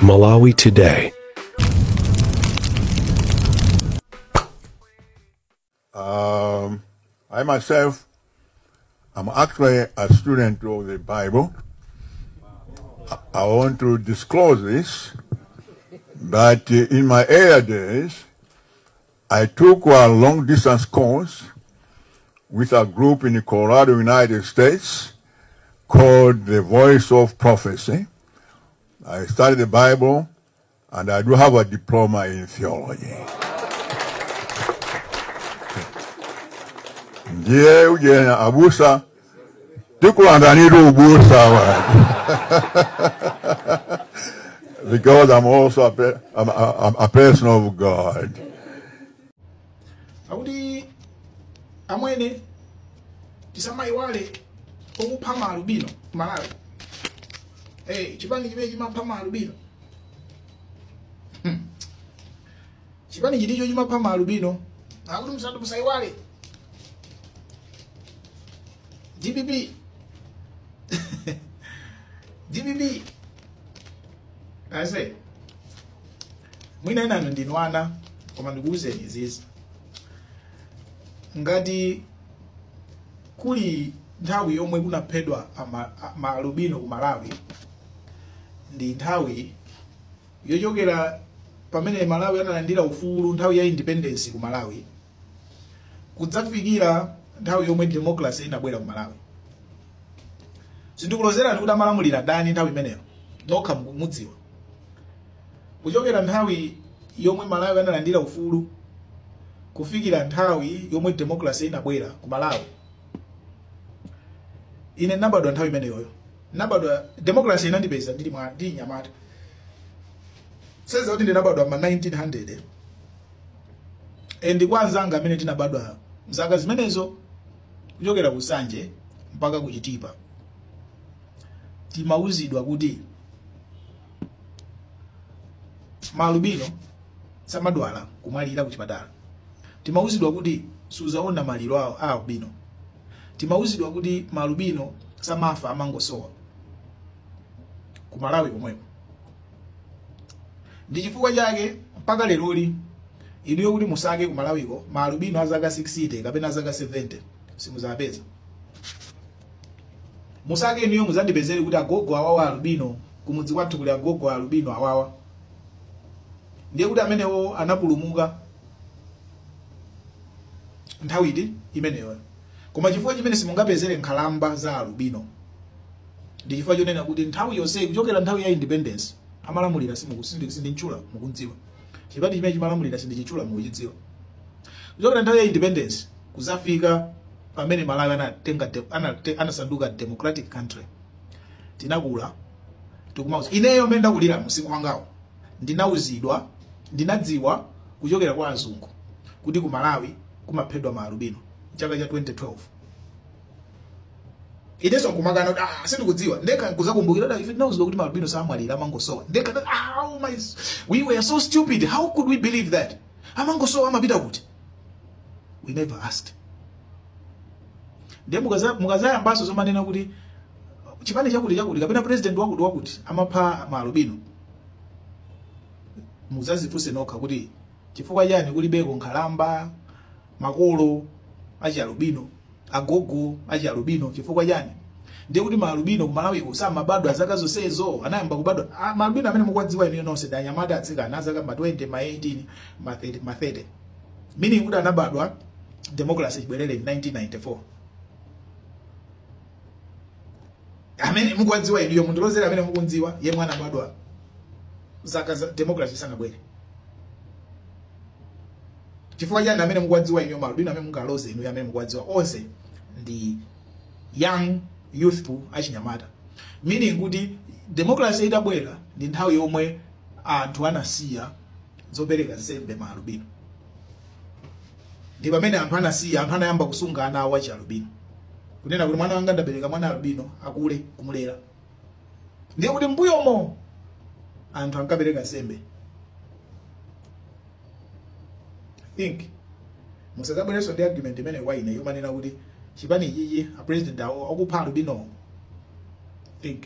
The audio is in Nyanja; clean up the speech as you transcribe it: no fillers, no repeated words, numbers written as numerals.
Malawi Today. I myself am actually a student of the Bible. I want to disclose this, but in my earlier days, I took a long-distance course with a group in Colorado, United States, called the Voice of Prophecy. I studied the Bible, and I do have a diploma in theology. Ndiye uje abusa tikulandaniru ubusa wa. Because I'm also a person of God. Akuti amwene tisamaiwale okupha maalubino Malawi. Hey, chipani chimene chimapha maalubino. Chipani chilicho chimapha maalubino. Akuti musatu musaiwale. DPP. DPP. I say, mwina ena ndinu ana koma ndikuwuzeni izizi. Ngati kuli nthawi yomwe kunaphedwa maalubino ku Malawi, ndi nthawi yochokera pamene Malawi analandira ufulu, nthawi ya independence ku Malawi, kudzafikira nthawi yomwe democracy inabwera ku Malawi. Sindikulozerani kuti amalamulira ndani nthawi imeneyo, nokha mudziwa. Kuchokera nthawi yomwe Malawi analandira ufulu kufikira nthawi yomwe democracy inabwera ku Malawi, ine nabadwa nthawi imeneyoyo. Nabadwa democracy inandipeza ndili mwa ndi nyamata. Seza kuti ndinabadwa ma 1900. And kwa anzanga amene tinabadwa mzaka zimenezo, kuchokera ku Sanje mpaka ku Chitipa, timauzidwa kuti maalubino samadwala kumwalira ku chipatala. Timauzidwa kuti suzaona maliro awo a albino. Timauzidwa kuti maalubino samafa, amangosowa ku Malawi komweko. Ndi chifukwa chake mpaka leroli inuyo kuti musake ku Malawiko maalubino azaka 60 kapena azaka 70 simuzapeza. Musake inuyo muzandipezere kuti agogo awawa alubino, kumudzi kwathu kuli agogo alubino awawa, ndiye kuti amenewo anapulumuka nthawi iti imeneyo. Koma chifukwa chimene simungapezere nkhalamba za alubino ndi chifukwa chonena kuti nthawi yonse kuchokera nthawi ya independence amalamulira sindintchula mukundziwa. Chipani chimene chimalamulira sindichitchula mukuchidziwa. Kuchokera nthawi ya independence kuzafika pamene Malawi anasanduka democratic country, tinakula tikumauza. Ineyo mmene ndakulira msinkhu wangawo, ndinauzidwa, ndinadziwa kuchokera kwa azungu kuti ku Malawi kumaphedwa maalubino chaka cha 2012. Inenso nkumakana kuti sindikudziwa. Ndekha nkuzakumbukira kuti ife tinauzidwa kuti maalubino samwalira, amangosowa. Ndekha oh my, we were so stupid, how could we believe that? Amangosowa, amapita kuti? We never asked. Ndiye mukazayambanso zomanena kuti chipani chakuti chakuti kapena president wakuti wakuti amapha maalubino, muzazifunse nokha kuti chifukwa chani kulibeko nkhalamba, makolo achi alubino, agogo achi alubino, chifukwa chani? Ndiye kuti maalubino ku Malawiko samabadwa zaka zonsezo, anayamba kubadwa maalubino amene mukuwadziwa inuyo nonse ndi anyamata atsikana azaka ma 20, ma 18, ma 30, ma 30, meaning kuti anabadwa democracy chibwerere in 1994. Amene mukuwadziwa inuyo, mundilozere amene mukundziwa yemwe anabadwa zaka za democracy sanabwere. Chifukwa chani amene mukuwadziwa inuyo maalubino amene mungaloze inuyo amene mukuwadziwa onse ndi young youthful achinyamata, meaning kuti democracy itabwera ndi nthawi yomwe anthu anasiya zopereka nsembe maalubino. Ndi pamene anthu anasiya, anthu anayamba kusunga ana awo achialubino, kunena kuti mwana wanga ndabereka mwana alubino akule kumulera. Ndiye kuti mbuyomo anthu ankapereka nsembe. Think musadzabwerenso ndi argument imene kwa ine yomanena kuti chipani ichichi a president awo akupha alubino. Think.